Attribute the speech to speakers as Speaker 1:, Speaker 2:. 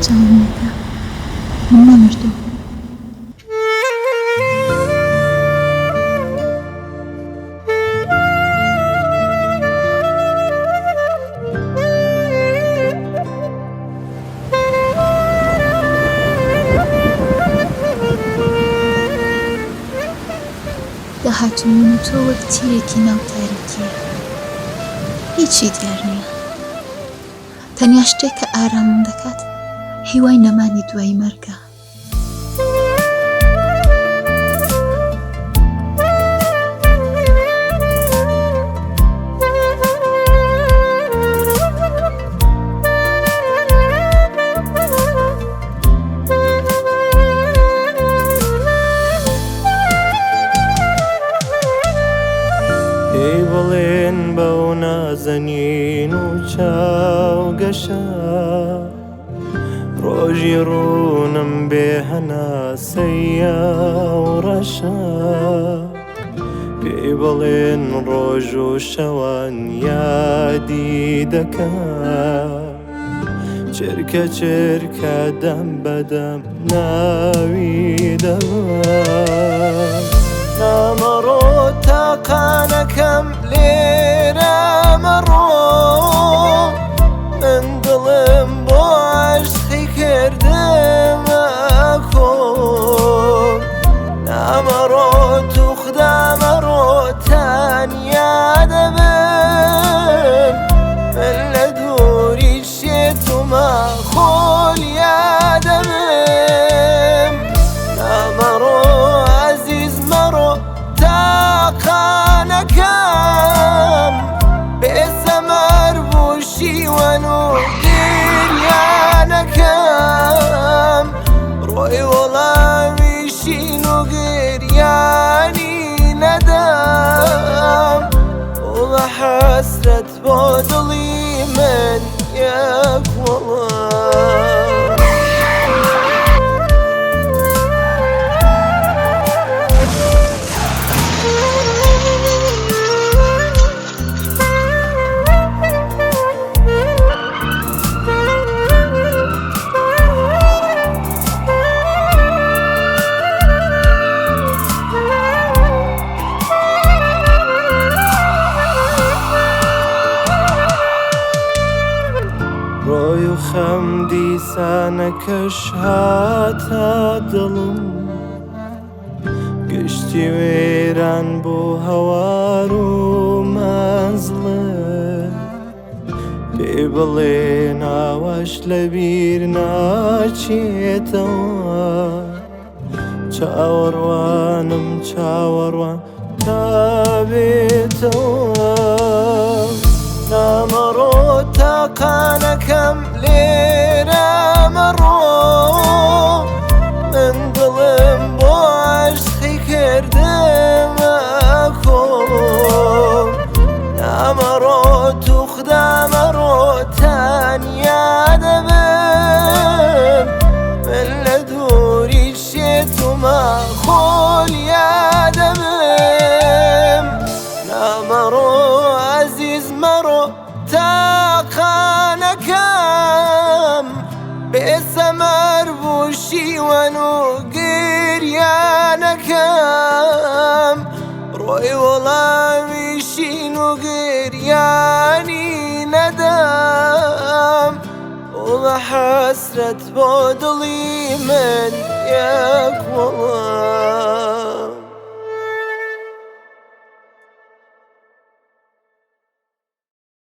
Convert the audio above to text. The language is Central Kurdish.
Speaker 1: چاوم لێکە من نەمردووم. داهاتووی من و تۆ وەک تیرێکی ناو تاریکییە. هیچی دیار نییە. تەنیا شتێک کە ئارامم دەکات هیوای نەمانی دوای مەرگە.
Speaker 2: پێی بڵێن بەو نازەنین و چاو گەشە ڕۆژی ڕوونم بێ هەناسەیە و ڕەشە پێی بڵێن ڕۆژ و شەوان یادی دەکا چرکە چرکە دەم بەدەم ناوی دەبم نامەڕۆ تاقانەکەم لێرە مەڕۆ من دڵم بۆ عەشقی کردمە کۆ نامەڕۆ توخدا مەڕۆ تەنیا دەبم من لە دووری شێت و ماخۆلیا دەبم نامەڕۆ ئازیز مەڕۆ تاقانەکەم بێسەمەر بوو شیوەن و گریانەکەم ڕۆی وەڵامی شین و گریانی نەدام وە حەسرەت بۆ دڵی من یەک وەڵام. ڕۆی و خەم دیسانەکەش هاتە دڵم گشتی وێران بۆ هەوار و مەنزڵێ پێی بڵێ ناوەش لەبیر ناچێتەوە چاوەڕوانم چاوەڕوان تا بێتەوە نامەڕۆ تاقانەکەم لێرە مەڕۆ من دڵم بۆ عەشقی کردمە کۆ نامەڕۆ توخدا مەڕۆ تەنیا دەبم من لە دووری شێت و ماخۆلیا دەبم نامەڕۆ ئازیز مەڕۆ تاقانەکەم بێسەمەر بوو شیوەن و گریانەکەم ڕۆی وەڵامی شین و گریانی نەدام وە حەسرەت بۆ دڵی من یەک وەڵام.